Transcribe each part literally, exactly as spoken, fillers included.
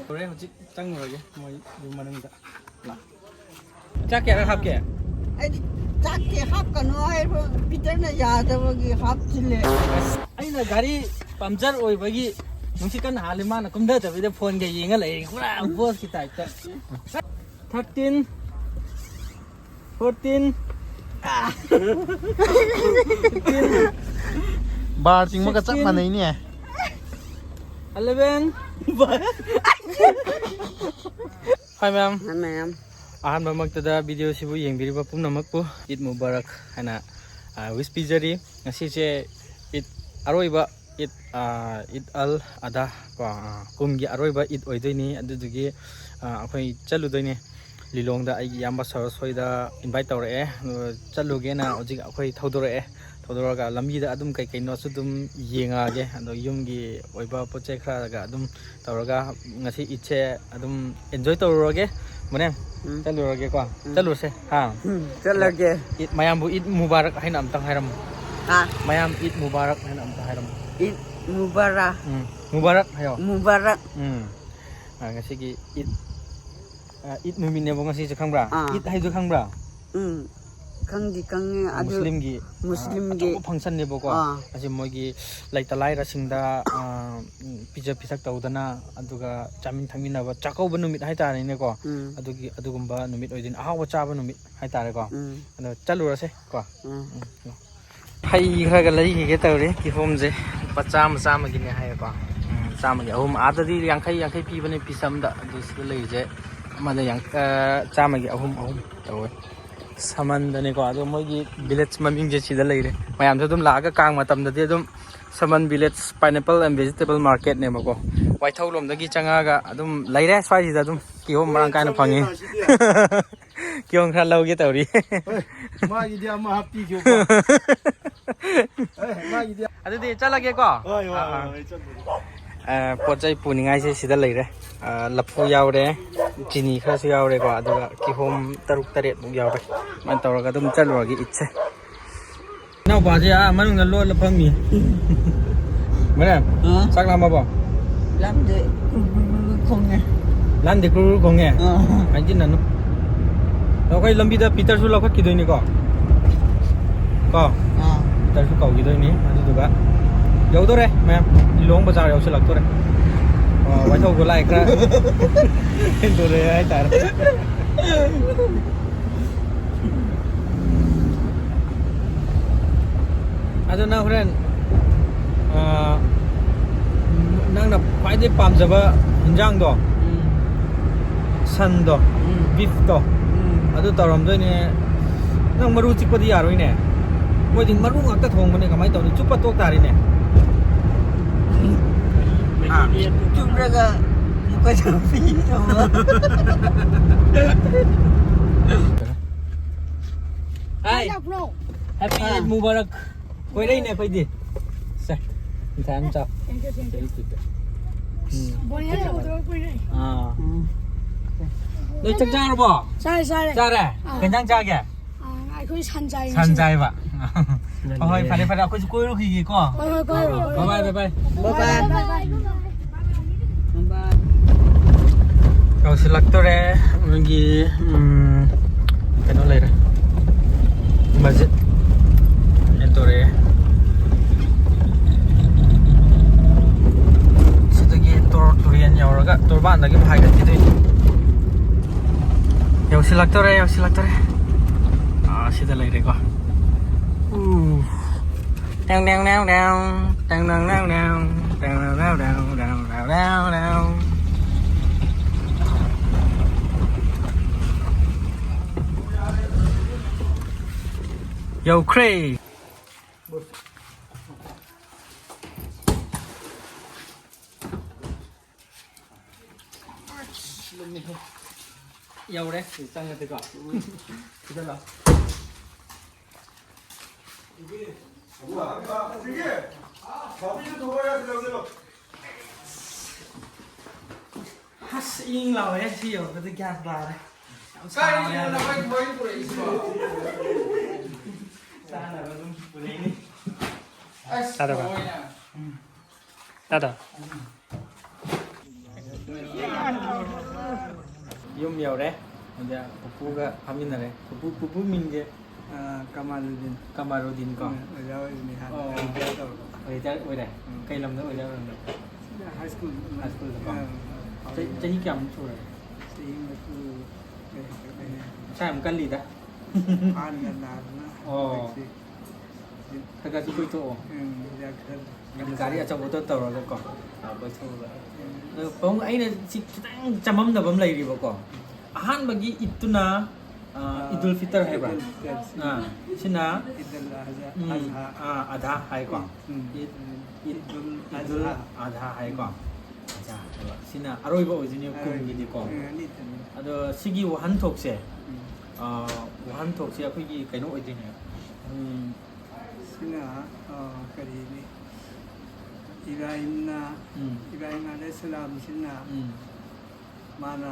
ꯍꯣꯔꯦꯟ ꯍꯧꯖꯤꯛ ꯆꯪꯉꯨꯔꯒꯦ ꯃꯣꯏ ꯌꯨꯝ ꯃꯅꯨꯡꯗ꯫ ꯆꯥꯛ ꯀꯌꯥꯔꯛ ꯍꯥꯞꯀꯦ? ꯑꯩꯗꯤ ꯆꯥꯛꯇꯤ ꯍꯥꯞꯀꯅꯨ ꯍꯥꯏꯕ ꯄꯤꯇꯔꯅ ꯌꯥꯗꯕꯒꯤ ꯍꯥꯞꯆꯤꯜꯂꯦ꯫ ꯑꯩꯅ ꯒꯥꯔꯤ ꯄꯝꯆꯔ ꯑꯣꯏꯕꯒꯤ ꯅꯨꯡꯁꯤꯠ ꯀꯟꯅ ꯍꯥꯜꯂꯤ, ꯃꯥꯅ ꯀꯨꯝꯊꯗꯕꯤꯗ ꯐꯣꯟꯒ ꯌꯦꯡꯉ ꯂꯩ, ꯄꯨꯔꯥ ꯕꯣꯁꯀꯤ ꯇꯥꯏꯞꯇ꯫ ꯊꯥꯔꯇꯤꯟ, ꯐꯣꯔꯇꯤꯟ, ꯕꯥꯔ ꯆꯤꯡꯕꯒ ꯆꯞ ꯁꯤꯛꯁꯇꯤꯟ, ꯃꯥꯟꯅꯩꯅꯦ꯫ ꯑꯦꯂꯦꯚꯦꯟ꯫ ꯍꯥꯏ ꯃꯌꯥꯝ꯫ ꯍꯥꯏ ꯃꯌꯥꯝ꯫ ꯑꯍꯥꯟꯕꯃꯛꯇꯗ ꯚꯤꯗꯤꯑꯣꯁꯤꯕꯨ ꯌꯦꯡꯕꯤꯔꯤꯕ ꯄꯨꯝꯅꯃꯛꯄꯨ ꯏꯗ ꯃꯨꯕꯥꯔꯛ ꯍꯥꯏꯅ, ꯑ, ꯋꯤꯁ ꯄꯤꯖꯔꯤ꯫ ꯉꯁꯤꯁꯦ ꯏꯗ ꯑꯔꯣꯏꯕ ꯏꯗ, ꯑ, ꯏꯗ ꯑꯜ ꯑꯗꯥ ꯀꯣ, ꯑ, ꯀꯨꯝꯒꯤ ꯑꯔꯣꯏꯕ ꯏꯗ ꯑꯣꯏꯗꯣꯏꯅꯤ꯫ ꯑꯗꯨꯗꯨꯒꯤ, ꯑ, ꯑꯩꯈꯣꯏ ꯆꯠꯂꯨꯗꯣꯏꯅꯦ ꯂꯤꯂꯣꯡꯗ, ꯑꯩꯒꯤ ꯏꯌꯥꯝꯕ ꯁꯔꯣꯖ ꯍꯣꯏꯗ ꯏꯟꯚꯥꯏꯠ ꯇꯧꯔꯛꯑꯦ꯫ ꯑꯗꯨꯒ ꯆꯠꯂꯨꯒꯦꯅ ꯍꯧꯖꯤꯛ ꯑꯩꯈꯣꯏ ꯊꯧꯗꯣꯔꯛꯑꯦ꯫ ꯊꯧꯗꯣꯔꯛꯑꯒ ꯂꯝꯕꯤꯗ ꯑꯗꯨꯝ ꯀꯩ ꯀꯩꯅꯣꯁꯨ ꯑꯗꯨꯝ ꯌꯦꯡꯉꯛꯑꯒꯦ꯫ ꯑꯗꯣ ꯌꯨꯝꯒꯤ ꯑꯣꯏꯕ ꯄꯣꯠ ꯆꯩ ꯈꯔꯒ ꯑꯗꯨꯝ ꯇꯧꯔꯒ ꯉꯁꯤ ꯏꯗꯁꯦ ꯑꯗꯨꯝ ꯑꯦꯟꯖꯣꯏ ꯇꯧꯔꯨꯔꯒꯦ꯫ ꯃꯅꯦ, ꯎꯝ꯫ ꯆꯠꯂꯨꯔꯒꯦꯀꯣ꯫ ꯎꯝ꯫ ꯆꯠꯂꯨꯔꯁꯦ꯫ ꯍꯥ? ꯎꯝ, ꯆꯠꯂꯒꯦ꯫ ꯏꯗ, ꯃꯌꯥꯝꯕꯨ ꯏꯗ ꯃꯨꯕꯥꯔꯛ ꯍꯥꯏꯅ ꯑꯝꯇꯪ ꯍꯥꯏꯔꯝꯃꯨ꯫ ꯍꯥ? ꯃꯌꯥꯝ ꯏꯗ ꯃꯨꯕꯥꯔꯛ ꯍꯥꯏꯅ ꯑꯝꯇ ꯍꯥꯏꯔꯝꯃꯨ꯫ ꯏꯗ ꯃꯨꯕꯥꯔꯛ꯫ ꯎꯝ, ꯃꯨꯕꯥꯔꯛ ꯍꯥꯏꯌꯣ꯫ ꯃꯨꯕꯥꯔꯛ꯫ ꯎꯝ꯫ ꯑ, ꯉꯁꯤꯒꯤ ꯏꯗ, ꯑ, ꯏꯗ ꯅꯨꯃꯤꯠꯅꯦꯕ ꯉꯁꯤꯁꯦ, ꯈꯪꯕ꯭ꯔꯥ? ꯑꯥ꯫ ꯏꯗ ꯍꯥꯏꯗꯣ ꯈꯪꯕ꯭ꯔꯥ? ꯎꯝ꯫ ꯈꯪꯗꯤ ꯈꯪꯉꯦ, ꯑꯗꯨ ꯃꯨꯁꯂꯤꯝꯒꯤ, ꯑ, ꯃꯨꯁꯂꯤꯝꯒꯤ꯫ ꯑꯆꯧꯕ ꯐꯪꯁꯟꯅꯦꯕꯀꯣ꯫ ꯑꯥ꯫ ꯑꯁꯤ ꯃꯣꯏꯒꯤ ꯂꯩꯇ ꯂꯥꯏꯔꯁꯤꯡꯗ, ꯑ, ꯎꯝ, ꯄꯤꯖ ꯄꯤꯊꯛ ꯇꯧꯗꯅ, ꯑꯗꯨꯒ ꯆꯥꯃꯤꯟ ꯊꯛꯃꯤꯟꯅꯕ ꯆꯥꯛꯀꯧꯕ ꯅꯨꯃꯤꯠ ꯍꯥꯏꯇꯥꯔꯦꯅꯦꯀꯣ꯫ ꯎꯝ꯫ ꯑꯗꯨꯒꯤ, ꯑꯗꯨꯒꯨꯝꯕ ꯅꯨꯃꯤꯠ ꯑꯣꯏꯗꯣꯏꯅꯤ, ꯑꯍꯥꯎꯕ ꯆꯥꯕ ꯅꯨꯃꯤꯠ ꯍꯥꯏꯇꯥꯔꯦꯀꯣ꯫ ꯎꯝ꯫ ꯑꯗꯣ ꯆꯠꯂꯨꯔꯁꯦ ꯀꯣ꯫ ꯎꯝ꯫ ꯎꯝ꯫ ꯍꯩ ꯈꯔꯒ ꯂꯩꯈꯤꯒꯦ ꯇꯧꯔꯤ꯫ ꯀꯤꯍꯣꯝꯁꯦ ꯂꯨꯄꯥ ꯆꯥꯝꯃ, ꯆꯥꯝꯃꯒꯤꯅꯦ ꯍꯥꯏꯌꯦꯀꯣ꯫ ꯎꯝ, ꯆꯥꯝꯃꯒꯤ ꯑꯍꯨꯝ꯫ ꯑꯥꯗꯗꯤ ꯌꯥꯡꯈꯩ, ꯌꯥꯡꯈꯩ ꯄꯤꯕꯅꯦ ꯄꯤꯁ ꯑꯃꯗ꯫ ꯑꯗꯨ ꯁꯤꯗ ꯂꯩꯔꯤꯁꯦ ꯑꯃꯗ ꯌꯥꯡ-, ꯑ, ꯆꯥꯝꯃꯒꯤ ꯑꯍꯨꯝ, ꯑꯍꯨꯝ ꯇꯧꯋꯦ꯫ ꯁꯃꯟꯗꯅꯦꯀꯣ꯫ ꯑꯗꯣ ꯃꯣꯏꯒꯤ ꯚꯤꯂꯦꯖ ꯃꯃꯤꯡꯁꯦ ꯁꯤꯗ ꯂꯩꯔꯦ꯫ ꯃꯌꯥꯝꯁꯨ ꯑꯗꯨꯝ ꯂꯥꯛꯑꯒ ꯀꯥꯡ ꯃꯇꯝꯗꯗꯤ ꯑꯗꯨꯝ ꯁꯃꯟ ꯚꯤꯂꯦꯖ Pineapple and Vegetable Marketꯅꯦꯕꯀꯣ꯫ ꯋꯥꯏꯊꯧ ꯂꯣꯝꯗꯒꯤ ꯆꯪꯉꯛꯑꯒ ꯑꯗꯨꯝ ꯂꯩꯔꯦ ꯁ꯭ꯋꯥꯏꯁꯤꯗ ꯑꯗꯨꯝ꯫ ꯀꯤꯍꯣꯝ ꯃꯔꯥꯡ ꯀꯥꯏꯅ ꯐꯪꯉꯤ꯫ ꯀꯤꯍꯣꯝ ꯈꯔ ꯂꯧꯒꯦ ꯇꯧꯔꯤ꯫ ꯃꯥꯒꯤꯗꯤ ꯑꯃ ꯍꯥꯞꯄꯤꯒꯦꯀꯣ꯫ ꯑꯦ, ꯃꯥꯒꯤꯗꯤ ꯑꯗꯨꯗꯤ ꯆꯠꯂꯒꯦꯀꯣ꯫ ꯍꯣꯏ, ꯍꯣꯏ, ꯑꯥ, ꯍꯣꯏ, ꯑꯥ꯫ ꯍꯣꯏ, ꯆꯠꯂꯨꯔꯣ꯫ ꯑ, ꯄꯣꯠ ꯆꯩ ꯄꯨꯅꯤꯡꯉꯥꯏꯁꯦ ꯁꯤꯗ ꯂꯩꯔꯦ꯫ ꯑ, ꯂꯐꯨ ꯌꯥꯎꯔꯦ, ꯆꯤꯅꯤ ꯈꯔꯁꯨ ꯌꯥꯎꯔꯦꯀꯣ, ꯑꯗꯨꯒ ꯀꯤꯍꯣꯝ ꯇꯔꯨꯛ ꯇꯔꯦꯠꯃꯨꯛ ꯌꯥꯎꯔꯦ꯫ ꯑꯗꯨꯃꯥꯏꯅ ꯇꯧꯔꯒ ꯑꯗꯨꯝ ꯆꯠꯂꯨꯔꯒꯦ ꯏꯠꯁꯦ꯫ ꯏꯅꯥꯎꯄꯥꯁꯦ ꯑꯥ ꯃꯅꯨꯡꯗ ꯂꯣꯠꯂ ꯐꯝꯃꯤ꯫ ꯃꯔꯦ, ꯑ? ꯆꯥꯛ ꯂꯥꯝꯃꯕꯣ? ꯂꯥꯝꯗꯦ꯫ ꯈꯣꯡꯉꯦ꯫ ꯂꯥꯟꯗꯦ ꯀ꯭ꯔꯨ ꯀ꯭ꯔꯨ ꯈꯣꯡꯉꯦ꯫ ꯑꯥ꯫ ꯍꯥꯏꯖꯤꯟꯅꯅꯨ꯫ ꯑꯗꯣ ꯑꯩꯈꯣꯏ ꯂꯝꯕꯤꯗ ꯄꯤꯇꯔꯁꯨ ꯂꯧꯈꯠꯈꯤꯗꯣꯏꯅꯤꯀꯣ꯫ ꯀꯣ? ꯑꯥ꯫ ꯄꯤꯇꯔꯁꯨ ꯀꯧꯈꯤꯗꯣꯏꯅꯤ꯫ ꯑꯗꯨꯗꯨꯒ ꯌꯧꯗꯣꯔꯦ ꯃꯌꯥꯝ꯫ ꯂꯤꯂꯣꯡ ꯕꯖꯥꯔ ꯌꯧꯁꯤꯜꯂꯛꯇꯣꯔꯦ꯫ ꯑꯥ, ꯋꯥꯏꯊꯧ ꯒꯣꯂꯥꯏ ꯈꯔ ꯍꯦꯟꯗꯣꯔꯛꯑꯦ ꯍꯥꯏꯇꯥꯔꯦ꯫ ꯑꯗꯨ ꯅꯪ ꯍꯣꯔꯦꯟ, ꯑꯥ, ꯅꯪꯅ ꯈ꯭ꯋꯥꯏꯗꯩ ꯄꯥꯝꯖꯕ ꯏꯟꯖꯥꯡꯗꯣ, ꯎꯝ꯫ ꯁꯟꯗꯣ, ꯎꯝ꯫ ꯕꯤꯐꯇꯣ, ꯎꯝ꯫ ꯑꯗꯨ ꯇꯧꯔꯝꯗꯣꯏꯅꯦ꯫ ꯅꯪ ꯃꯔꯨ ꯆꯤꯛꯄꯗꯤ ꯌꯥꯔꯣꯏꯅꯦ꯫ ꯃꯣꯏꯗꯤ ꯃꯔꯨ ꯉꯥꯛꯇ ꯊꯣꯡꯕꯅꯦ, ꯀꯃꯥꯏꯅ ꯇꯧꯅꯤ? ꯆꯨꯞꯄ ꯇꯣꯛ ꯇꯥꯔꯦꯅꯦ꯫ ꯑꯥ꯫ ꯆꯨꯞꯂꯒ ꯑꯃꯨꯛꯀ ꯆꯨꯞꯄꯤ ꯇꯧꯕ꯫ ꯍꯥꯏ꯫ ꯂꯥꯛꯄ꯭ꯔꯣ? ꯍꯦꯄꯤ ꯏꯗ ꯃꯨꯕꯥꯔꯛ꯫ ꯀꯣꯏꯔꯛꯏꯅꯦ ꯑꯩꯈꯣꯏꯗꯤ꯫ ꯁꯦ, ꯃꯤꯊꯥꯏ ꯑꯃ ꯆꯥꯎ꯫ Thank you, thank you. ꯎꯝ꯫ ꯕꯣꯅꯤꯌꯥ ꯇꯧꯗꯕ ꯀꯨꯏꯔꯦ꯫ ꯑꯥ꯫ ꯎꯝ꯫ ꯅꯣꯏ ꯆꯥꯛ ꯆꯥꯔꯕꯣ? ꯆꯥꯔꯦ, ꯆꯥꯔꯦ꯫ ꯆꯥꯔꯦ? ꯑꯥ꯫ ꯀꯩ ꯏꯟꯖꯥꯡ ꯆꯥꯒꯦ? ꯑꯥ, ꯑꯩꯈꯣꯏ ꯁꯟ ꯆꯥꯏ ꯁꯟ ꯉꯁꯤꯗꯤ꯫ ꯆꯥꯏꯕ꯫ ꯍꯣꯏ, ꯍꯣꯏ, ꯐꯔꯦ, ꯐꯔꯦ꯫ ꯑꯩꯈꯣꯏꯁꯨ ꯀꯣꯏꯔꯨꯈꯤꯒꯦꯀꯣ꯫ ꯍꯣꯏ, ꯍꯣꯏ, ꯀꯣꯏꯔꯨꯔꯣ, ꯀꯣꯏꯔꯨꯔꯣ꯫ Bye, bye, bye, bye꯫ Bye, bye꯫ Bye, bye꯫ ꯌꯧꯁꯤꯜꯂꯛꯇꯣꯔꯦ꯫ ꯃꯣꯏꯒꯤ, ꯎꯝ, ꯀꯩꯅꯣ ꯂꯩꯔꯦ, ꯃꯁꯖꯤꯠ ꯍꯦꯟꯗꯣꯔꯛꯑꯦ꯫ ꯁꯤꯗꯒꯤ ꯇꯣꯔ ꯇꯨꯔꯦꯟ ꯌꯧꯔꯒ ꯇꯣꯔꯕꯥꯟꯗꯒꯤ ꯑꯃꯨꯛ ꯍꯥꯏꯒꯠꯈꯤꯗꯣꯏꯅꯤ꯫ ꯌꯧꯁꯤꯜꯂꯛꯇꯣꯔꯦ, ꯌꯧꯁꯤꯜꯂꯛꯇꯣꯔꯦ꯫ ꯑꯥ, ꯁꯤꯗ ꯂꯩꯔꯦꯀꯣ꯫ ꯎ꯫ ꯇꯦꯡ, ꯇꯦꯡ, ꯇꯦꯡ, ꯇꯦꯡ꯫ ꯇꯦꯡ, ꯇꯦꯡ, ꯇꯦꯡ, ꯇꯦꯡ꯫ ꯇꯦꯡ, ꯇꯦꯡ, ꯇꯦꯡ, ꯇꯦꯡ꯫ ꯌꯧꯈ꯭ꯔꯦ꯫ ꯑꯁ, ꯂꯨꯝꯃꯤꯍꯦ꯫ ꯌꯧꯔꯦ꯫ ꯁꯤ ꯆꯪꯉꯁꯤꯀꯣ꯫ ꯁꯤꯗ ꯂꯥꯛꯑꯣ꯫ ꯑꯁ, ꯏꯪ ꯂꯥꯎꯋꯦ꯫ ꯁꯤ ꯌꯧꯔꯛꯄꯗ ꯒ꯭ꯌꯥꯟ ꯇꯥꯔꯦ꯫ ꯌꯥꯝ ꯁꯥꯕ ꯀꯥꯏꯗꯩꯅꯣ ꯌꯥꯝ ꯅꯈꯣꯏ ꯃꯣꯏ ꯄꯨꯔꯛꯏꯁꯤꯕꯣ? ꯆꯥꯅꯕ ꯑꯗꯨꯝ ꯄꯨꯔꯛꯏꯅꯤ꯫ ꯑꯁ, ꯆꯥꯗꯕ꯫ ꯂꯣꯏꯔꯦ꯫ ꯇꯥꯗ꯫ ꯌꯨꯝ ꯌꯧꯔꯦ꯫ ꯑꯗ ꯄꯨꯄꯨꯒ ꯐꯝꯃꯤꯟꯅꯔꯦ꯫ ꯄꯨꯄꯨ, ꯄꯨꯄꯨ ꯃꯤꯡꯁꯦ? ꯑꯥ, ꯀꯃꯥꯂꯨꯗꯤꯟ꯫ ꯀꯃꯥꯂꯨꯗꯤꯟ ꯀꯣ? ꯎꯝ, ꯑꯣꯖꯥ ꯑꯣꯏꯕꯅꯤ ꯍꯥꯟꯅ, ꯑꯣ꯫ ꯔꯤꯇꯥꯌꯔ ꯇꯧꯔꯕ꯫ ꯔꯤꯇꯥꯌꯔ ꯑꯣꯏꯔꯦ? ꯎꯝ꯫ ꯀꯩ ꯂꯝꯗ ꯑꯣꯏꯔꯤꯅꯣ? ꯁꯤꯗ ꯍꯥꯏ ꯁ꯭ꯀꯨꯜ꯫ ꯍꯥꯏ ꯁ꯭ꯀꯨꯜꯗꯀꯣ? ꯑꯥ, ꯑꯥ, ꯆꯍꯤ, ꯆꯍꯤ ꯀꯌꯥꯃꯨꯛ ꯁꯨꯔꯦ? ꯆꯍꯤ ꯃꯔꯤꯐꯨ ꯂꯩꯔꯦ꯫ ꯃꯁꯥ ꯌꯥꯝ ꯀꯜꯂꯤꯗ꯫ ꯍꯥꯟꯅ ꯅꯥꯗꯅ ꯑꯣ꯫ ꯍꯧꯖꯤꯛꯁꯤ ꯈꯔ ꯈꯔꯁꯨ ꯀꯣꯏꯊꯣꯛꯑꯣ꯫ ꯎꯝ, ꯍꯤꯗꯥꯛ ꯈꯔ ꯒꯥꯔꯤ ꯑꯆꯧꯕꯗꯣ ꯇꯧꯔꯒꯀꯣ꯫ ꯑꯥ, ꯀꯣꯏꯊꯣꯛꯑꯒ꯫ ꯎꯝ꯫ ꯑꯗꯣ ꯄꯥꯕꯨꯡ, ꯑꯩꯅ ꯁꯤ ꯈꯤꯇꯪ ꯆꯃꯝꯅꯕ ꯑꯃ ꯂꯩꯔꯤꯕꯀꯣ꯫ ꯑꯍꯥꯟꯕꯒꯤ ꯏꯠꯇꯨꯅ, ꯑꯥ, ꯑꯥ, ꯏꯗꯨꯜ ꯐꯤꯇꯔ ꯍꯥꯏꯕ꯭ꯔꯥ? ꯏꯗꯨꯜ ꯐꯤꯇꯔ, ꯎꯝ꯫ ꯑꯥ, ꯁꯤꯅ, ꯏꯗꯨꯜ ꯑꯖꯍꯥ, ꯎꯝ, ꯑꯖꯍꯥ꯫ ꯑꯥ, ꯑꯙꯥ ꯍꯥꯏꯀꯣ꯫ ꯎꯝ, ꯏꯠ, ꯎꯝ꯫ ꯏꯠ, ꯏꯗꯨꯜ ꯏꯗꯨꯜ ꯑꯖꯍꯥ꯫ ꯑꯙꯥ ꯍꯥꯏꯀꯣ꯫ ꯎꯝ꯫ ꯑꯖꯍꯥ ꯍꯥꯏꯕ꯫ ꯁꯤꯅ ꯑꯔꯣꯏꯕ ꯑꯣꯏꯗꯣꯏꯅꯦꯕ ꯑꯔꯣꯏꯕ꯫ ꯀꯨꯝꯒꯤꯗꯤꯀꯣ꯫ ꯎꯝ, ꯑꯅꯤꯇꯅꯤ꯫ ꯑꯗꯣ ꯁꯤꯒꯤ ꯋꯥꯍꯟꯊꯣꯛꯁꯦ, ꯎꯝ꯫ ꯑꯥ, ꯋꯥꯍꯟꯊꯣꯛꯁꯦ ꯑꯩꯈꯣꯏꯒꯤ ꯀꯩꯅꯣ ꯑꯣꯏꯗꯣꯏꯅꯦ꯫ ꯎꯝ꯫ ꯁꯤꯅ, ꯑꯥ, ꯀꯔꯤꯅꯤ? ꯏꯕ꯭ꯔꯥꯍꯤꯝꯅ, ꯎꯝ꯫ ꯏꯕ꯭ꯔꯥꯍꯤꯝ ꯑꯂꯩꯍꯤꯁꯁꯂꯥꯝꯁꯤꯅ ꯎꯝ꯫ ꯃꯥꯅ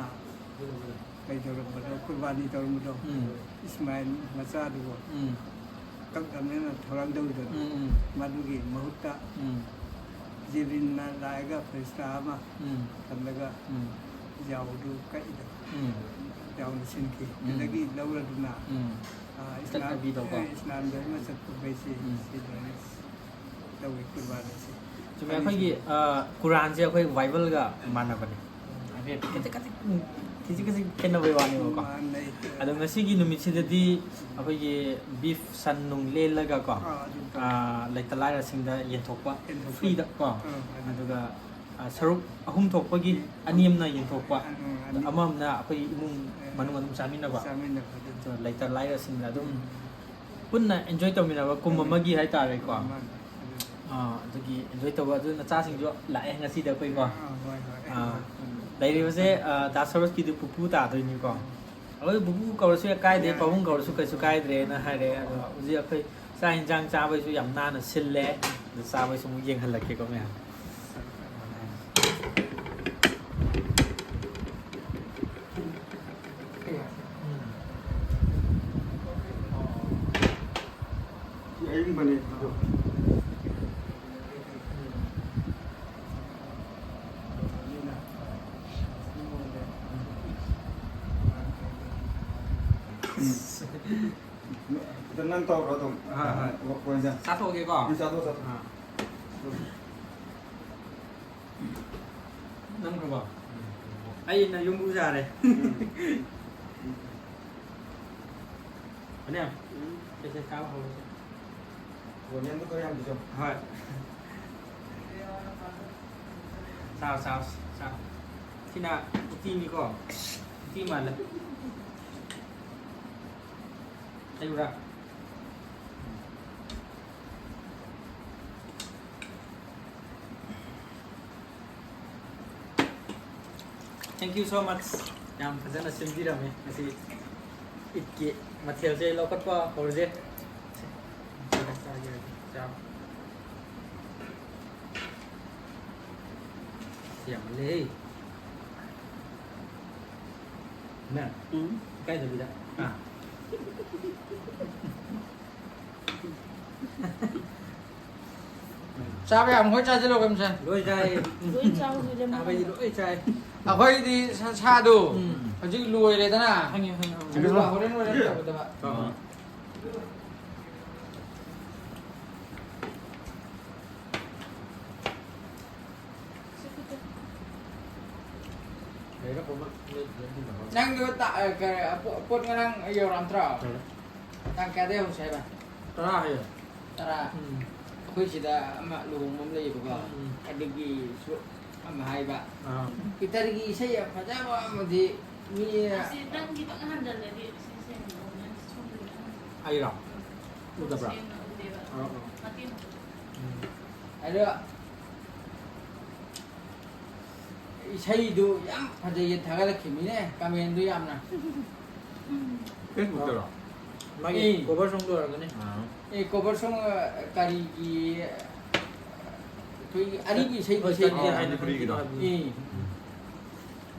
ꯀꯩꯗꯧꯔꯝꯕꯗꯣ, ꯀꯨꯔꯕꯥꯅꯤ ꯇꯧꯔꯝꯕꯗꯣ, ꯎꯝ꯫ ꯏꯁꯃꯥꯏꯜ ꯃꯆꯥꯗꯨꯕꯨ ꯎꯝ꯫ ꯀꯛꯂꯝꯅꯦꯅ ꯊꯧꯔꯥꯡ ꯇꯧꯗꯅ, ꯎꯝ, ꯎꯝ꯫ ꯃꯗꯨꯒꯤ ꯃꯍꯨꯠꯇ ꯎꯝ꯫ ꯖꯤꯕ꯭ꯔꯤꯜꯅ ꯂꯥꯛꯑꯒ ꯐꯤꯔꯤꯁꯇꯥ ꯑꯃ ꯎꯝ꯫ ꯈꯜꯂꯒ ꯎꯝ꯫ ꯌꯥꯎꯗꯨ ꯀꯛꯏꯗꯅ, ꯎꯝ꯫ ꯌꯥꯎꯅ ꯁꯤꯟꯈꯤ꯫ ꯎꯝ꯫ ꯑꯗꯒꯤ ꯂꯧꯔꯗꯨꯅ, ꯎꯝ꯫ ꯑꯥ, ꯏꯁꯂꯥꯝ, ꯆꯠꯅꯕꯤꯗꯣꯀꯣ꯫ ꯑꯦ, ꯏꯁꯂꯥꯝ ꯙꯔꯃ ꯆꯠꯄ ꯃꯈꯩꯁꯤ ꯎꯝ꯫ ꯁꯤ ꯂꯣꯏꯅ ꯇꯧꯏ ꯀꯨꯔꯕꯥꯅꯤꯁꯦ꯫ ꯆꯨꯝꯃꯦ, ꯑꯅꯤꯁꯤ꯫ ꯑꯩꯈꯣꯏꯒꯤ, ꯑ, ꯀꯨꯔꯥꯟꯁꯦ ꯑꯩꯈꯣꯏ ꯕꯥꯏꯕꯜꯒ ꯃꯥꯟꯅꯕꯅꯦ꯫ ꯍꯥꯏꯐꯦꯠ ꯈꯖꯤꯛ ꯈꯖꯤꯛ, ꯎꯝ, ꯈꯖꯤꯛ ꯈꯖꯤꯛ ꯈꯦꯠꯅꯕꯩ ꯋꯥꯅꯦꯕꯀꯣ꯫ ꯃꯥꯟꯅꯩ꯫ ꯑꯗꯣ ꯉꯁꯤꯒꯤ ꯅꯨꯃꯤꯠꯁꯤꯗꯗꯤ ꯑꯩꯈꯣꯏꯒꯤ ꯕꯤꯐ, ꯁꯟ ꯅꯨꯡ ꯂꯦꯜꯂꯒ ꯀꯣ, ꯑꯥ, ꯑꯗꯨꯝ ꯇꯧ꯫ ꯑ, ꯂꯩꯇ ꯂꯥꯏꯔꯁꯤꯡꯗ ꯌꯦꯟꯊꯣꯛꯄ, ꯌꯦꯟꯊꯣꯛꯄ꯫ ꯐ꯭ꯔꯤꯗ ꯀꯣ꯫ ꯑꯥ, ꯑꯗꯨ꯫ ꯑꯗꯨꯒ, ꯑ, ꯁꯔꯨꯛ ꯑꯍꯨꯝ ꯊꯣꯛꯄꯒꯤ ꯑꯅꯤ ꯑꯃꯅ ꯌꯦꯟꯊꯣꯛꯄ, ꯑꯥ, ꯑꯗꯣ ꯑꯅꯤ꯫ ꯑꯃ ꯑꯃꯅ ꯑꯩꯈꯣꯏ ꯏꯃꯨꯡ ꯑꯥ, ꯃꯅꯨꯡ ꯑꯗꯨꯝ ꯆꯥꯃꯤꯟꯅꯕ꯫ ꯆꯥꯃꯤꯟꯅꯕ ꯑꯗꯨꯝ꯫ ꯑꯗꯣ ꯂꯩꯇ ꯂꯥꯏꯔꯁꯤꯡꯗ ꯑꯗꯨꯝ ꯎꯝ꯫ ꯄꯨꯟꯅ ꯑꯦꯟꯖꯣꯏ ꯇꯧꯃꯤꯟꯅꯕ ꯀꯨꯝ ꯎꯝ꯫ ꯑꯃꯒꯤ ꯍꯥꯏꯇꯥꯔꯦꯀꯣ꯫ ꯃꯥꯅꯤ꯫ ꯑꯥ, ꯑꯗꯨꯒꯤ ꯑꯦꯟꯖꯣꯏ ꯇꯧꯕ ꯑꯗꯨ ꯅꯆꯥꯁꯤꯡꯁꯨ ꯂꯥꯛꯑꯦ ꯉꯁꯤꯗꯤ ꯑꯩꯈꯣꯏꯀꯣ꯫ ꯑꯥ, ꯍꯣꯏ, ꯍꯣꯏ꯫ ꯑꯥ, ꯎꯝ꯫ ꯂꯩꯔꯤꯕꯁꯦ, ꯑꯥ, ꯗꯥ ꯁꯔꯣꯖꯀꯤꯗꯤ ꯄꯨꯄꯨ ꯇꯥꯗꯣꯏꯅꯤꯀꯣ꯫ ꯎꯝ꯫ ꯑꯩꯈꯣꯏ ꯄꯨꯄꯨ ꯀꯧꯔꯁꯨ ꯀꯥꯏꯗꯦ, ꯌꯥꯏ꯫ ꯄꯥꯕꯨꯡ ꯀꯧꯔꯁꯨ ꯀꯩꯁꯨ ꯀꯥꯏꯗ꯭ꯔꯦꯅ ꯍꯥꯏꯔꯦ꯫ ꯑꯗꯣ ꯍꯧꯖꯤꯛ ꯑꯩꯈꯣꯏ ꯆꯥꯛ ꯌꯦꯟꯁꯥꯡ ꯆꯥꯕꯩꯁꯨ ꯌꯥꯝ ꯅꯥꯟꯅ ꯁꯤꯜꯂꯦ꯫ ꯑꯗꯨ ꯆꯥꯕꯩꯁꯨ ꯑꯃꯨꯛ ꯌꯦꯡꯍꯜꯂꯛꯀꯦꯀꯣ ꯃꯌꯥꯝ꯫ ꯑꯗꯨ ꯅꯪ ꯇꯧꯔꯣ ꯑꯗꯨꯝ꯫ ꯍꯣꯏ, ꯍꯣꯏ꯫ ꯄꯣꯏꯟꯁꯦ꯫ ꯆꯥꯊꯣꯛꯑꯒꯦꯀꯣ꯫ ꯎꯝ, ꯆꯥꯊꯣꯛ, ꯆꯥꯊꯣꯛ꯫ ꯑꯥ꯫ ꯅꯝꯈ꯭ꯔꯕꯣ? ꯑꯩꯅ ꯌꯨꯝꯕꯨ ꯁꯥꯔꯦ꯫ ꯎꯝ꯫ ꯐꯅꯌꯥꯝ꯫ ꯎꯝ꯫ ꯁꯦ, ꯁꯦ, ꯆꯥꯕ ꯍꯧꯔꯁꯦ꯫ ꯑꯣꯅꯤꯌꯟꯗꯣ ꯈꯔ ꯌꯥꯝ ꯄꯤꯖꯧ꯫ ꯍꯣꯏ꯫ ꯆꯥꯎ, ꯆꯥꯎ, ꯆꯥꯎ꯫ ꯁꯤꯅ ꯎꯇꯤꯅꯤꯀꯣ? ꯎꯇꯤ ꯃꯥꯜꯂꯦ꯫ ꯍꯩꯕ꯭ꯔꯥ? Thank you so much. ꯌꯥꯝ ꯐꯖꯅ ꯁꯤꯟꯕꯤꯔꯝꯃꯦ ꯉꯁꯤ꯫ ꯏꯠꯀꯤ ꯃꯊꯦꯜꯁꯦ ꯂꯧꯈꯠꯄ ꯍꯧꯔꯁꯦ꯫ ꯆꯥꯎ꯫ ꯌꯥꯝꯃꯜꯂꯦꯍꯦ꯫ ꯅꯪ? ꯎꯝ꯫ ꯏꯀꯥꯏꯗꯕꯤꯗ꯫ ꯑꯥ꯫ ꯆꯥꯕ ꯌꯥꯕ ꯃꯈꯩ ꯆꯥꯁꯤꯜꯂꯣ, ꯀꯩꯝ ꯆꯥꯏ꯫ ꯂꯣꯏ ꯆꯥꯏ꯫ ꯂꯣꯏ ꯆꯥꯕꯁꯨ ꯂꯦꯝꯍꯧꯗꯦ꯫ ꯆꯥꯕꯩꯗꯤ ꯂꯣꯏ ꯆꯥꯏ꯫ ꯑꯩꯈꯣꯏꯗꯤ ꯁꯟꯁꯥꯗꯣ ꯎꯝ꯫ ꯍꯧꯖꯤꯛ ꯂꯣꯏꯔꯦꯗꯅ꯫ ꯈꯪꯉꯦ, ꯈꯪꯉꯦ, ꯈꯪꯉꯦ꯫ ꯑꯗꯨꯒ ꯍꯣꯔꯦꯟ ꯂꯣꯏꯔꯛꯀꯗꯕ꯫ ꯑꯥ꯫ ꯅꯪꯗꯣ ꯇ-, ꯑ, ꯀ-, ꯄꯣ-, ꯄꯣꯠ ꯉꯔꯥꯡ ꯌꯧꯔꯛꯑꯝꯗ꯭ꯔꯣ? ꯌꯧꯔꯛꯑꯦ꯫ ꯇꯥꯡ ꯀꯌꯥꯗ ꯌꯧꯁꯦ ꯍꯥꯏꯕ? ꯇꯔꯥ ꯍꯥꯏꯌꯦ꯫ ꯇꯔꯥ꯫ ꯎꯝ꯫ ꯑꯩꯈꯣꯏ ꯁꯤꯗ ꯑꯃ ꯂꯨꯍꯣꯡꯕ ꯑꯃ ꯂꯩꯌꯦꯕꯀꯣ꯫ ꯎꯝ꯫ ꯑꯗꯨꯒꯤꯁꯨ ꯑꯃ ꯍꯥꯏꯕ꯫ ꯑꯥ꯫ ꯄꯤꯇꯔꯒꯤ ꯏꯁꯩ ꯌꯥꯝ ꯐꯖꯕ ꯑꯃꯗꯤ ꯃꯤ ꯑꯁꯤ ꯅꯪꯒꯤ ꯈꯤꯇꯪ ꯍꯟꯖꯜꯂꯗꯤ ꯁꯤ ꯁꯦꯡꯅ ꯎꯅꯤ, ꯁꯣꯝꯗꯗꯤ ꯈꯪꯗꯦ꯫ ꯑꯩꯔꯣ? ꯎꯝ꯫ ꯎꯗꯕ꯭ꯔꯥ? ꯁꯦꯡꯅ ꯎꯗꯦꯕ꯫ ꯑꯥ, ꯑꯥ꯫ ꯃꯇꯦꯛ ꯑꯃ꯫ ꯎꯝ꯫ ꯑꯗꯣ ꯏꯁꯩꯗꯨ ꯌꯥꯝ ꯐꯖꯩꯌꯦ, ꯊꯥꯒꯠꯂꯛꯈꯤꯕꯅꯤꯅꯦ, ꯀꯃꯦꯟꯗꯨ ꯌꯥꯝꯅ꯫ ꯐꯦꯁꯕꯨꯛꯇꯔꯣ? ꯃꯥꯒꯤ ꯑꯦ꯫ Cover songꯗꯣ ꯑꯣꯏꯔꯝꯒꯅꯤ꯫ ꯑꯥ꯫ ꯑꯦ, cover song, ꯑ, ꯀꯔꯤꯒꯤ, ꯑꯩꯈꯣꯏꯒꯤ ꯑꯔꯤꯕ ꯏꯁꯩ, ꯍꯣꯏ, ꯏꯁꯩ ꯀꯔꯤ ꯍꯥꯏꯅ ꯃꯅꯤꯄꯨꯔꯤꯒꯤꯗꯣ? ꯈꯪꯗꯦ ꯍꯥꯏꯕꯅꯤ꯫ ꯑꯦ꯫ ꯎꯝ꯫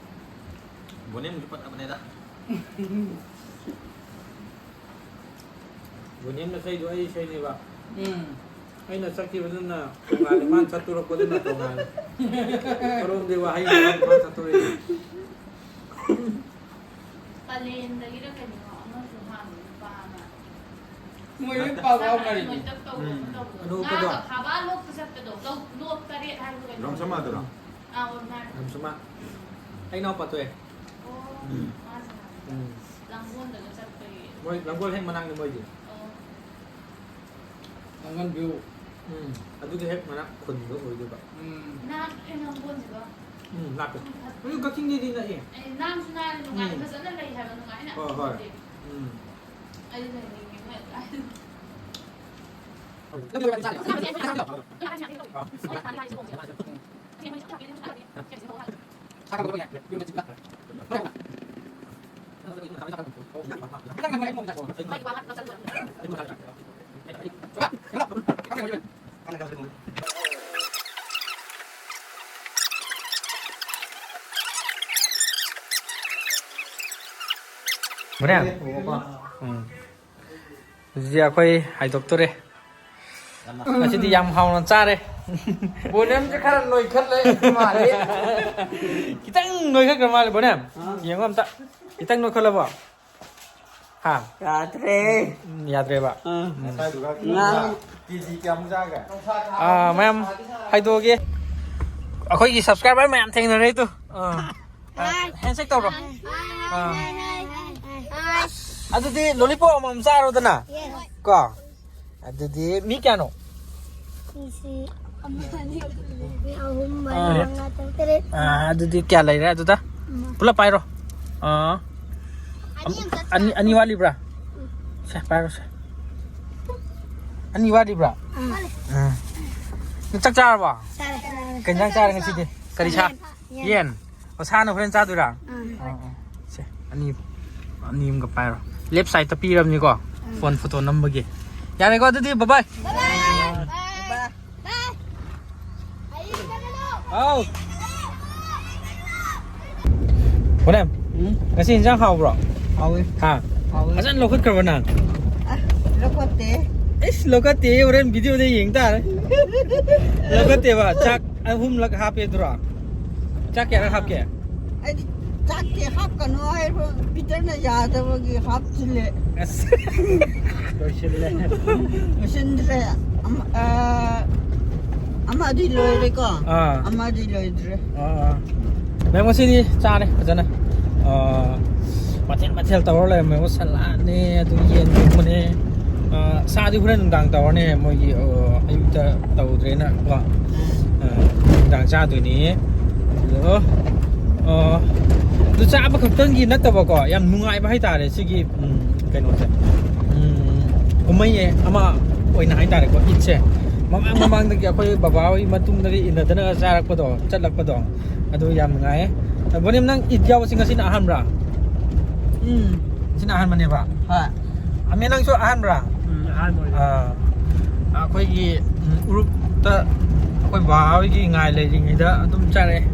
ꯕꯣꯅꯦꯝꯁꯨ ꯐꯖꯕꯅꯦꯗ꯫ ꯕꯣꯅꯦꯝꯅ ꯏꯁꯩꯗꯣ ꯑꯩ ꯏꯁꯩꯅꯦꯕ꯫ ꯎꯝ꯫ ꯑꯩꯅ ꯆꯠꯈꯤꯕꯗꯨꯅ ꯇꯣꯉꯥꯜꯂꯦ, ꯃꯥꯅ ꯆꯠꯇꯣꯔꯛꯄꯗꯨꯅ ꯇꯣꯉꯥꯜꯂꯦ꯫ ꯀꯔꯣꯝꯗꯩ ꯋꯥꯍꯩꯅꯣ ꯃꯥꯅ ꯆꯠꯇꯣꯔꯛꯏꯁꯦ? ꯄꯂꯦꯟꯗꯒꯤꯔ ꯀꯩꯅꯣ ꯑꯃꯁꯨ ꯍꯥꯡꯉꯤ, ꯅꯨꯄꯥ ꯃꯣꯏ ꯂꯣꯏ ꯄꯥꯎ ꯐꯥꯎꯅꯔꯤꯅꯤ꯫ ꯅꯣꯏꯇꯛ ꯇꯧꯕ ꯑꯃ ꯇꯧꯕ꯫ ꯑꯗꯨ ꯀꯩꯗꯧ? ꯉꯥꯒ ꯐꯥꯕ ꯂꯣꯛꯇ ꯆꯠꯄꯗꯣ, ꯂꯧ-, ꯂꯣꯛ ꯇꯔꯦꯠ ꯍꯥꯏꯕ꯭ꯔꯣ ꯀꯩꯅꯣ? ꯔꯝꯁꯃꯥꯗꯨꯔꯣ? ꯑꯥ, ꯑꯣ, ꯃꯥꯅꯦ꯫ ꯔꯝꯁꯃꯥ꯫ ꯑꯩ ꯏꯅꯥꯎꯄꯥ ꯊꯣꯛꯑꯦ꯫ ꯑꯣ, ꯎꯝ꯫ ꯃꯥꯁꯦ ꯎꯝ꯫ ꯂꯥꯡꯒꯣꯜꯗꯒ ꯆꯠꯄꯒꯤ꯫ ꯃꯣꯏ ꯂꯥꯡꯒꯣꯜ ꯍꯦꯛ ꯃꯅꯥꯛꯅꯤ ꯃꯣꯏꯗꯤ꯫ ꯑꯣ꯫ ꯂꯥꯡꯒꯣꯜ view꯫ ꯎꯝ, ꯑꯗꯨꯒꯤ ꯍꯦꯛ ꯃꯅꯥꯛ ꯈꯨꯟꯗꯣ ꯑꯣꯏꯗꯣꯏꯕ꯫ ꯎꯝ꯫ ꯅꯥꯛꯑꯦ ꯂꯥꯡꯒꯣꯜꯁꯤꯀꯣ꯫ ꯎꯝ, ꯂꯥꯞꯄꯦ꯫ ꯎꯝ, ꯐꯖ-, ꯑꯗꯨ ꯀꯛꯆꯤꯡꯗꯩꯗꯤ ꯅꯛꯑꯦ꯫ ꯑꯦ, ꯅꯥꯟꯁꯨ ꯅꯥꯜꯂꯦ, ꯅꯨꯡꯉꯥꯏ, ꯎꯝ꯫ ꯐꯖꯅ ꯂꯩ ꯍꯥꯏꯕ, ꯅꯨꯡꯉꯥꯏꯅ꯫ ꯍꯣꯏ, ꯍꯣꯏ꯫ ꯎꯝ꯫ ꯑꯩ ꯂꯩꯅꯤꯡꯉꯦ ꯃꯣꯏ ꯑꯗꯨꯋꯥꯏꯗ꯫ ꯕꯣꯅꯦ? ꯎꯝ꯫ ꯑꯗꯨꯗꯤ ꯑꯩꯈꯣꯏ ꯍꯥꯏꯗꯣꯛꯇꯣꯔꯦ꯫ ꯉꯁꯤꯗꯤ ꯌꯥꯝ ꯍꯥꯎꯅ ꯆꯥꯔꯦ꯫ ꯕꯣꯅꯦꯝꯁꯦ ꯈꯔ ꯅꯣꯏꯈꯠꯂꯦ ꯃꯥꯜꯂꯦ꯫ ꯈꯤꯇꯪ ꯅꯣꯏꯈꯠꯈ꯭ꯔ ꯃꯥꯜꯂꯦ, ꯕꯣꯅꯦꯝ꯫ ꯑꯥ꯫ ꯌꯦꯡꯉꯣ ꯑꯝꯇ꯫ ꯈꯤꯇꯪ ꯅꯣꯏꯈꯠꯂꯕꯣ? ꯍꯥ? ꯌꯥꯗ꯭ꯔꯦ꯫ ꯎꯝ, ꯌꯥꯗ꯭ꯔꯦꯕ꯫ ꯑꯥ꯫ ꯎꯝ꯫ ꯉꯥ꯫ ꯀꯦꯖꯤ ꯀꯌꯥꯃꯨꯛ ꯆꯥꯒꯦ? ꯑꯥ, ꯃꯌꯥꯝ ꯍꯥꯏꯗꯣꯛꯑꯒꯦ꯫ ꯑꯩꯈꯣꯏꯒꯤ subscriber ꯃꯌꯥꯝ ꯊꯦꯡꯅꯔꯦ ꯇꯨ꯫ ꯑꯥ꯫ ꯍꯥꯏ꯫ Handshake ꯇꯧꯔꯣ꯫ ꯍꯥꯏ, ꯑꯥ꯫ ꯍꯥꯏ, ꯍꯥꯏ, ꯍꯥꯏ, ꯍꯥꯏ꯫ ꯑꯗꯨꯗꯤ lollipop ꯑꯃꯃꯝ ꯆꯥꯔꯣꯗꯅ꯫ Yes꯫ ꯀꯣ꯫ ꯑꯗꯨꯗꯤ ꯃꯤ ꯀꯌꯥꯅꯣ? ꯃꯤꯁꯤ ꯑꯃ, ꯑꯅꯤ, ꯑꯍꯨꯝ, ꯃꯔꯤ, ꯑꯥ꯫ ꯃꯉꯥ, ꯇꯔꯨꯛ, ꯇꯔꯦꯠ꯫ ꯑꯥ, ꯑꯗꯨꯗꯤ ꯀꯌꯥ ꯂꯩꯔꯦ ꯑꯗꯨꯗ? ꯑꯃ꯫ ꯄꯨꯂꯞ ꯄꯥꯏꯔꯣ꯫ ꯑꯥ꯫ ꯑꯅꯤ ꯑꯝꯇ ꯑꯅꯤ, ꯑꯅꯤ ꯋꯥꯠꯂꯤꯕ꯭ꯔꯥ? ꯎꯝ꯫ ꯁꯦ, ꯄꯥꯏꯔꯣ ꯁꯦ꯫ ꯑꯅꯤ ꯋꯥꯠꯂꯤꯕ꯭ꯔꯥ? ꯎꯝ꯫ ꯎꯝ꯫ ꯅꯪ ꯆꯥꯛ ꯆꯥꯔꯕꯣ? ꯆꯥꯔꯦ꯫ ꯀꯩ ꯏꯟꯖꯥꯡ ꯆꯥꯔꯦ ꯉꯁꯤꯗꯤ? ꯀꯔꯤ ꯁꯥ? ꯌꯦꯟ꯫ ꯌꯦꯟ꯫ ꯑꯣ, ꯁꯥꯅ ꯍꯣꯔꯦꯟ ꯆꯥꯗꯣꯏꯔꯥ? ꯎꯝ꯫ ꯑꯣ, ꯑꯣ꯫ ꯁꯦ, ꯑꯅꯤ, ꯑꯅꯤ ꯑꯃꯒ ꯄꯥꯏꯔꯣ꯫ Left sideꯇ ꯄꯤꯔꯕꯅꯤꯀꯣ? ꯎꯝ꯫ Phone photo ꯅꯝꯕꯒꯤ꯫ ꯌꯥꯔꯦꯀꯣ, ꯑꯗꯨꯗꯤ bye bye꯫ Bye bye꯫ Bye bye꯫ ꯍꯥꯎ꯫ ꯍꯣꯔꯦꯟ, ꯎꯝ? ꯉꯁꯤ ꯏꯟꯖꯥꯡ ꯍꯥꯎꯕ꯭ꯔꯣ? ꯍꯥꯎꯋꯦ꯫ ꯍꯥ? ꯍꯥꯎꯋꯦ꯫ ꯐꯖꯅ ꯂꯧꯈꯠꯈ꯭ꯔꯕ ꯅꯪ? ꯑ, ꯂꯧꯈꯠꯇꯦ꯫ ꯏꯁ, ꯂꯧꯈꯠꯇꯦ, ꯍꯣꯔꯦꯟ videoꯗ ꯌꯦꯡ ꯇꯥꯔꯦ꯫ ꯂꯧꯈꯠꯇꯦꯕ, ꯆꯥꯛ ꯑꯍꯨꯝꯂꯛ ꯍꯥꯞꯄꯦ ꯑꯗꯨꯔꯣ? ꯆꯥꯛ ꯀꯌꯥꯔꯛ ꯍꯥꯞꯀꯦ? ꯑꯩꯗꯤ ꯆꯥꯛꯇꯤ ꯍꯥꯞꯀꯅꯨ ꯍꯥꯏꯕ ꯄꯤꯇꯔꯅ ꯌꯥꯗꯕꯒꯤ ꯍꯥꯞꯆꯤꯜꯂꯦ꯫ ꯑꯁ ꯂꯣꯏꯁꯤꯜꯂꯦ꯫ ꯂꯣꯏꯁꯤꯟꯗ꯭ꯔꯦ꯫ ꯑꯃ-, ꯑ, ꯑꯃꯗꯤ ꯂꯣꯏꯔꯦꯀꯣ? ꯑꯥ꯫ ꯑꯃꯗꯤ ꯂꯣꯏꯗ꯭ꯔꯦ꯫ ꯑꯥ, ꯑꯥ꯫ ꯃꯦꯝ, ꯉꯁꯤꯗꯤ ꯆꯥꯔꯦ ꯐꯖꯅ꯫ ꯑꯥ, ꯃꯊꯦꯜ ꯃꯊꯦꯜ ꯇꯧꯔ ꯂꯩꯔꯝꯃꯦ꯫ ꯁꯂꯥꯠꯅꯦ, ꯑꯗꯨ ꯌꯦꯟ ꯊꯣꯡꯕꯅꯦ꯫ ꯑꯥ, ꯁꯥꯗꯤ ꯍꯣꯔꯦꯟ ꯅꯨꯡꯗꯥꯡ ꯇꯧꯔꯅꯤ꯫ ꯃꯣꯏꯒꯤ, ꯑꯣ, ꯑꯌꯨꯛꯇ ꯇꯧꯗ꯭ꯔꯦꯅ ꯀꯣ꯫ ꯑꯥ, ꯅꯨꯡꯗꯥꯡ ꯆꯥꯗꯣꯏꯅꯤ꯫ ꯑꯗꯣ, ꯑꯥ, ꯑꯗꯨ ꯆꯥꯕ ꯈꯛꯇꯪꯒꯤ ꯅꯠꯇꯕꯀꯣ, ꯌꯥꯝ ꯅꯨꯡꯉꯥꯏꯕ ꯍꯥꯏꯇꯥꯔꯦ ꯁꯤꯒꯤ, ꯎꯝ, ꯀꯩꯅꯣꯁꯦ꯫ ꯎꯝ, ꯀꯨꯝꯍꯩ ꯑꯃ ꯑꯣꯏꯅ ꯍꯥꯏꯇꯥꯔꯦꯀꯣ, ꯏꯠꯁꯦ꯫ ꯃꯃꯥꯡ ꯃꯃꯥꯡꯗꯒꯤ ꯑꯩꯈꯣꯏ ꯕꯕꯥ ꯍꯣꯏ ꯃꯇꯨꯡꯗꯒꯤ ꯏꯟꯅꯗꯅ ꯆꯥꯔꯛꯄꯗꯣ, ꯆꯠꯂꯛꯄꯗꯣ, ꯑꯗꯨ ꯌꯥꯝ ꯅꯨꯡꯉꯥꯏꯌꯦ꯫ ꯕꯣꯅꯤꯝ, ꯅꯪ ꯏꯠ ꯌꯥꯎꯕꯁꯤ ꯉꯁꯤꯅ ꯑꯍꯥꯟꯕ꯭ꯔꯥ? ꯎꯝ꯫ ꯉꯁꯤꯅ ꯑꯍꯥꯟꯕꯅꯦꯕ? ꯍꯣꯏ꯫ ꯑꯃꯦ, ꯅꯪꯁꯨ ꯑꯍꯥꯟꯕ꯭ꯔꯥ? ꯎꯝ, ꯑꯍꯥꯟꯕ ꯑꯣꯏꯅ꯫ ꯑꯥ, ꯑꯩꯈꯣꯏꯒꯤ, ꯎꯝ, ꯎꯔꯨꯞꯇ ꯑꯩꯈꯣꯏ ꯕꯕꯥ ꯍꯣꯏꯒꯤ ꯉꯥꯏ ꯂꯩꯔꯤꯉꯩꯗ ꯑꯗꯨꯝ ꯆꯥꯔꯛꯑꯦ꯫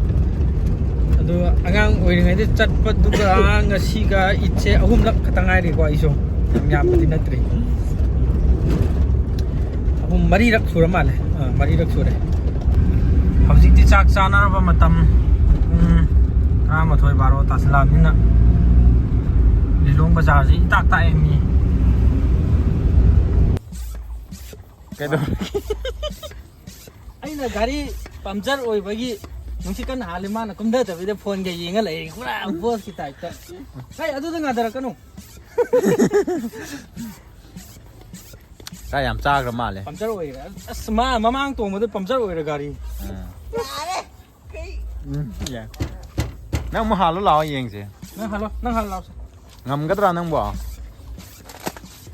ꯑꯗꯨ ꯑꯉꯥꯡ ꯑꯣꯏꯔꯤꯉꯩꯗ ꯆꯠꯄꯗꯨꯒ ꯉꯁꯤꯒ ꯏꯠꯁꯦ ꯑꯍꯨꯝꯂꯛ ꯈꯛꯇ ꯉꯥꯏꯔꯤꯀꯣ꯫ ꯑꯩꯁꯨ ꯌꯥꯝ ꯌꯥꯝꯕꯗꯤ ꯅꯠꯇ꯭ꯔꯤ꯫ ꯑꯍꯨꯝ, ꯃꯔꯤꯔꯛ ꯁꯨꯔ ꯃꯥꯜꯂꯦ꯫ ꯑꯥ, ꯃꯔꯤꯔꯛ ꯁꯨꯔꯦ꯫ ꯍꯧꯖꯤꯛꯇꯤ ꯆꯥꯛ ꯆꯥꯅꯔꯕ ꯃꯇꯝ, ꯄꯨꯡ ꯇꯔꯥꯃꯥꯊꯣꯏ ꯕꯥꯔꯣ ꯇꯥꯁꯤꯜꯂꯛꯑꯕꯅꯤꯅ ꯂꯤꯂꯣꯡ ꯕꯖꯥꯔꯁꯤ ꯏꯇꯥꯛ ꯇꯥꯛꯑꯦ ꯃꯤ꯫ ꯀꯩꯗꯧꯔꯒꯦ? ꯑꯩꯅ ꯒꯥꯔꯤ ꯄꯝꯆꯔ ꯑꯣꯏꯕꯒꯤ ꯅꯨꯡꯁꯤꯠ ꯀꯟꯅ ꯍꯥꯜꯂꯤ, ꯃꯥꯅ ꯀꯨꯝꯊꯗꯕꯤꯗ ꯐꯣꯟꯒ ꯌꯦꯡꯉ ꯂꯩꯔꯦ, ꯄꯨꯔꯥ ꯕꯣꯁꯀꯤ ꯇꯥꯏꯞꯇ꯫ ꯍꯩ, ꯑꯗꯨꯗ ꯉꯥꯊꯔꯛꯀꯅꯨ꯫ ꯆꯥꯛ ꯌꯥꯝ ꯆꯥꯈ꯭ꯔ ꯃꯥꯜꯂꯦ꯫ ꯄꯝꯆꯔ ꯑꯣꯏꯔꯦ꯫ ꯑꯁ, ꯃꯥ ꯃꯃꯥꯡ ꯇꯣꯡꯕꯗ ꯄꯝꯆꯔ ꯑꯣꯏꯔꯦ ꯒꯥꯔꯤ꯫ ꯑꯥ꯫ ꯌꯥꯔꯦ꯫ ꯀꯩ ꯎꯝ, ꯌꯥꯏ꯫ ꯅꯪ ꯑꯃꯨꯛ ꯍꯥꯜꯂꯣ ꯂꯥꯛꯑꯣ ꯌꯦꯡꯁꯦ꯫ ꯅꯪ ꯍꯜꯂꯣ, ꯅꯪ ꯍꯜꯂꯣ ꯂꯥꯎꯁꯦ꯫ ꯉꯝꯒꯗ꯭ꯔꯥ ꯅꯪꯕꯣ?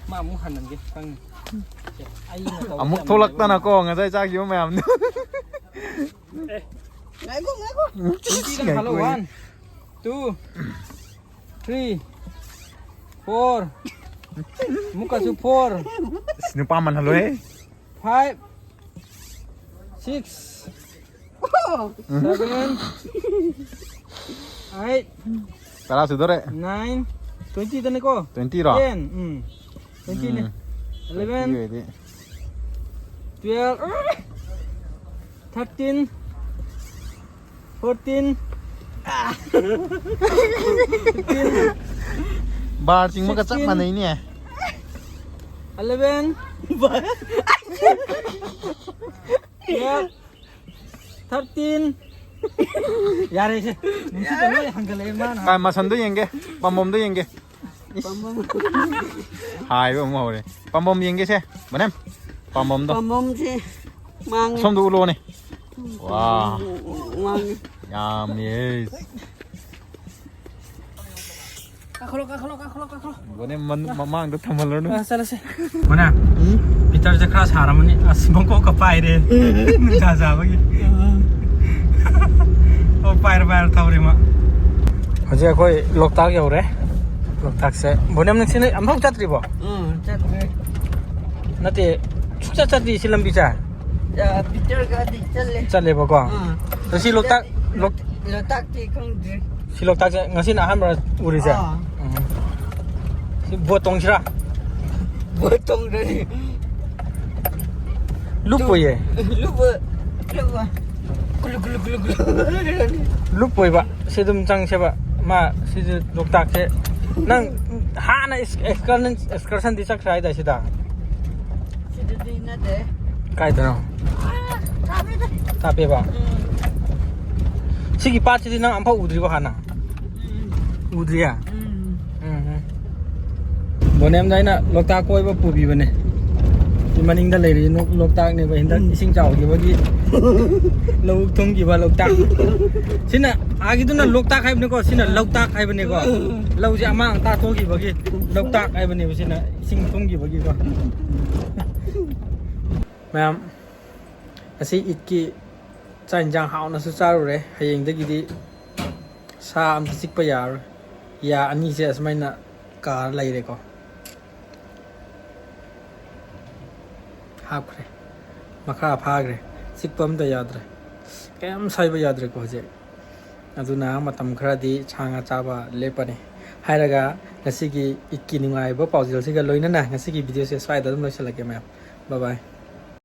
ꯃꯥ ꯑꯃꯨꯛ ꯍꯟꯍꯟꯒꯦ ꯈꯪꯉꯦ꯫ ꯑꯩꯅ ꯇꯧꯕ ꯑꯃꯨꯛ ꯌꯥꯝ ꯊꯣꯛꯂꯛꯇꯅꯀꯣ ꯅꯨꯡꯉꯥꯏꯕ ꯉꯁꯥꯏ ꯆꯥꯈꯤꯕ ꯃꯌꯥꯝꯗꯣ꯫ ꯉꯥꯏꯈꯣ, ꯉꯥꯏꯈꯣ꯫ ꯅꯨꯄꯤꯗ hello. One, two, three, four꯫ ꯑꯃꯨꯛꯀꯁꯨ four, ꯑꯁ, ꯅꯨꯄꯥ ꯃꯥꯟꯍꯜꯂꯣꯍꯦ꯫ five, six, seven, eight, ꯇꯔꯥ ꯁꯨꯗꯣꯔꯦ꯫ nine, twenty ꯗꯅꯤꯀꯣ? Twenty ꯔꯣ? Ten, ꯎꯝ꯫ Twenty ꯅꯦ꯫ ꯎꯝ. Eleven, Twenty ꯑꯣꯏꯗꯤ. Twelve, thirteen, fourteen, ꯕꯥꯔ ꯆꯤꯡꯕꯒ ꯆꯞ ꯁꯤꯛꯁꯇꯤꯟ꯫ ꯃꯥꯟꯅꯩꯅꯦ꯫ ꯑꯦꯂꯦꯚꯦꯟ꯫ ꯇꯨꯌꯦꯜꯐ꯫ ꯊꯥꯔꯇꯤꯟ꯫ ꯌꯥꯔꯦꯁꯦ꯫ ꯅꯨꯡꯁꯤꯠꯇ ꯂꯣꯏ ꯍꯟꯒꯠꯂꯛꯑꯦ ꯃꯥꯅ꯫ ꯃꯥ ꯃꯁꯟꯗꯣ ꯌꯦꯡꯒꯦ, ꯄꯥꯝꯕꯣꯝꯗꯣ ꯌꯦꯡꯒꯦ꯫ ꯄꯥꯝꯕꯣꯝ꯫ ꯍꯥꯏꯕ ꯑꯃꯨꯛ ꯍꯧꯔꯦ꯫ ꯄꯥꯝꯕꯣꯝ ꯌꯦꯡꯒꯦꯁꯦ, ꯕꯣꯅꯦꯝ꯫ ꯄꯥꯝꯕꯣꯝꯗꯣ꯫ ꯄꯥꯝꯕꯣꯝꯁꯦ ꯃꯥꯡꯉꯦ꯫ ꯁꯣꯝꯗ ꯎꯠꯂꯣꯅꯦ꯫ ꯋꯥ꯫ ꯃꯥꯡꯉꯦ꯫ ꯌꯥꯝꯃꯦ꯫ ꯀꯥꯈꯠꯂꯣ, ꯀꯥꯈꯠꯂꯣ, ꯀꯥꯈꯠꯂꯣ, ꯀꯥꯈꯠꯂꯣ꯫ ꯕꯣꯅꯦ ꯃꯟ-, ꯃꯃꯥꯡꯗ ꯊꯝꯍꯜꯂꯨꯅꯨ꯫ ꯑ, ꯆꯠꯂꯁꯦ꯫ ꯕꯣꯅꯦ, ꯎꯝ? ꯄꯤꯇꯔꯁꯦ ꯈꯔ ꯁꯥꯔꯝꯃꯅꯤ꯫ ꯑꯁ, ꯃꯀꯣꯛꯀ ꯄꯥꯏꯔꯦ꯫ ꯅꯨꯡꯁꯥ ꯁꯥꯕꯒꯤ꯫ ꯑ꯫ ꯑꯣ, ꯄꯥꯏꯔ, ꯄꯥꯏꯔ ꯊꯧꯔꯦ ꯃꯥ꯫ ꯍꯧꯖꯤꯛ ꯑꯩꯈꯣꯏ ꯂꯣꯛꯇꯥꯛ ꯌꯧꯔꯦ꯫ ꯂꯣꯛꯇꯥꯛꯁꯦ꯫ ꯕꯣꯅꯦꯝ, ꯅꯪ ꯁꯤ ꯅꯪ ꯑꯝꯐꯥꯎ ꯆꯠꯇ꯭ꯔꯤꯕꯣ? ꯎꯝ, ꯆꯠꯇ꯭ꯔꯤ꯫ ꯅꯠꯇꯦ, ꯁꯨꯡꯆꯠ ꯆꯠꯇ꯭ꯔꯤ ꯁꯤ ꯂꯝꯕꯤꯁꯦ? ꯑ, ꯄꯤꯇꯔꯒꯗꯤ ꯆꯠꯂꯦ꯫ ꯆꯠꯂꯦꯕꯀꯣ? ꯑꯥ꯫ ꯑꯗꯣ ꯁꯤ ꯂꯣꯛꯇꯥꯛ, ꯂꯣꯛ-, ꯂꯣꯛꯇꯥꯛꯇꯤ ꯈꯪꯗ꯭ꯔꯤ꯫ ꯁꯤ ꯂꯣꯛꯇꯥꯛꯁꯦ ꯉꯁꯤꯅ ꯑꯍꯥꯟꯕ ꯎꯔꯤꯁꯦ? ꯑꯥ꯫ ꯎꯝ꯫ ꯁꯤ ꯕꯣꯠ ꯇꯣꯡꯁꯤꯔꯥ? ꯕꯣꯠ ꯇꯣꯡꯗ꯭ꯔꯗꯤ꯫ ꯂꯨꯞꯄꯣꯏꯌꯦ꯫ ꯂꯨꯞꯄ, ꯂꯨꯞꯄ꯫ ꯀꯨꯂꯨ, ꯀꯨꯂꯨ, ꯀꯨꯂꯨ, ꯀꯨꯂꯨ꯫ ꯂꯨꯞꯄꯣꯏꯕ꯫ ꯁꯤ ꯑꯗꯨꯝ ꯆꯪꯁꯦꯕ꯫ ꯃꯥ ꯁꯤꯁꯨ ꯂꯣꯛꯇꯥꯛꯁꯦ꯫ ꯅꯪ ꯍꯥꯟꯅ ꯏꯁ-, excursion, excursionꯗꯤ ꯆꯠꯈ꯭ꯔꯦ ꯍꯥꯏꯗꯥꯏ ꯁꯤꯗ? ꯁꯤꯗꯗꯤ ꯅꯠꯇꯦ꯫ ꯀꯥꯏꯗꯅꯣ? ꯑꯥ, ꯊꯥꯞꯄꯦꯗ꯫ ꯊꯥꯞꯄꯦꯕ? ꯎꯝ꯫ ꯁꯤꯒꯤ ꯄꯥꯠꯁꯤꯗꯤ ꯅꯪ ꯑꯝꯐꯥꯎ ꯎꯗ꯭ꯔꯤꯕꯣ ꯍꯥꯟꯅ? ꯎꯝ꯫ ꯎꯗ꯭ꯔꯤꯌꯦ? ꯎꯝ꯫ ꯎꯝ, ꯎꯝ꯫ ꯕꯣꯅꯦꯝꯗ ꯑꯩꯅ ꯂꯣꯛꯇꯥꯛ ꯀꯣꯏꯕ ꯄꯨꯕꯤꯕꯅꯦ꯫ ꯁꯤ ꯃꯅꯤꯡꯗ ꯂꯩꯔꯤ ꯅꯣꯛ-, ꯂꯣꯛꯇꯥꯛꯅꯦꯕ ꯍꯟꯗꯛ ꯎꯝ꯫ ꯏꯁꯤꯡ ꯆꯥꯎꯈꯤꯕꯒꯤ ꯂꯧꯕꯨꯛ ꯊꯨꯝꯈꯤꯕ ꯂꯣꯛꯇꯥꯛ꯫ ꯁꯤꯅ ꯑꯥꯒꯤꯗꯨꯅ ꯂꯣꯛꯇꯥꯛ ꯍꯥꯏꯕꯅꯤꯀꯣ, ꯁꯤꯅ ꯂꯧꯇꯥꯛ ꯍꯥꯏꯕꯅꯤꯀꯣ꯫ ꯎꯝ꯫ ꯂꯧꯁꯦ ꯑꯃꯥꯡ ꯑꯇꯥ ꯊꯣꯛꯈꯤꯕꯒꯤ ꯂꯣꯛꯇꯥꯛ ꯍꯥꯏꯕꯅꯦꯕ, ꯁꯤꯅ ꯏꯁꯤꯡ ꯊꯨꯝꯈꯤꯕꯒꯤꯀꯣ꯫ ꯃꯌꯥꯝ, ꯉꯁꯤ ꯏꯗꯀꯤ ꯆꯥꯛ ꯏꯟꯁꯥꯡ ꯍꯥꯎꯅꯁꯨ ꯆꯥꯔꯨꯔꯦ꯫ ꯍꯌꯦꯡꯗꯒꯤꯗꯤ ꯁꯥ ꯑꯝꯇ ꯆꯤꯛꯄ ꯌꯥꯔꯔꯣꯏ꯫ ꯌꯥ ꯑꯅꯤꯁꯦ ꯑꯁꯨꯃꯥꯏꯅ ꯀꯥꯔ ꯂꯩꯔꯦꯀꯣ꯫ ꯍꯥꯞꯈ꯭ꯔꯦ꯫ ꯃꯈꯥ ꯐꯥꯈ꯭ꯔꯦ꯫ ꯆꯤꯛꯄ ꯑꯝꯇ ꯌꯥꯗ꯭ꯔꯦ꯫ ꯀꯌꯥꯝ ꯁꯥꯏꯕ ꯌꯥꯗ꯭ꯔꯦꯀꯣ ꯍꯧꯖꯤꯛ꯫ ꯑꯗꯨꯅ ꯃꯇꯝ ꯈꯔꯗꯤ ꯁꯥ ꯉꯥ ꯆꯥꯕ ꯂꯦꯞꯄꯅꯤ꯫ ꯍꯥꯏꯔꯒ ꯉꯁꯤꯒꯤ ꯏꯗꯀꯤ ꯅꯨꯡꯉꯥꯏꯕ ꯄꯥꯎꯖꯦꯜꯁꯤꯒ ꯂꯣꯏꯅꯅ ꯉꯁꯤꯒꯤ ꯚꯤꯗꯤꯑꯣꯁꯦ ꯁ꯭ꯋꯥꯏꯗ ꯑꯗꯨꯝ ꯂꯣꯏꯁꯤꯜꯂꯒꯦ ꯃꯌꯥꯝ꯫ Bye bye꯫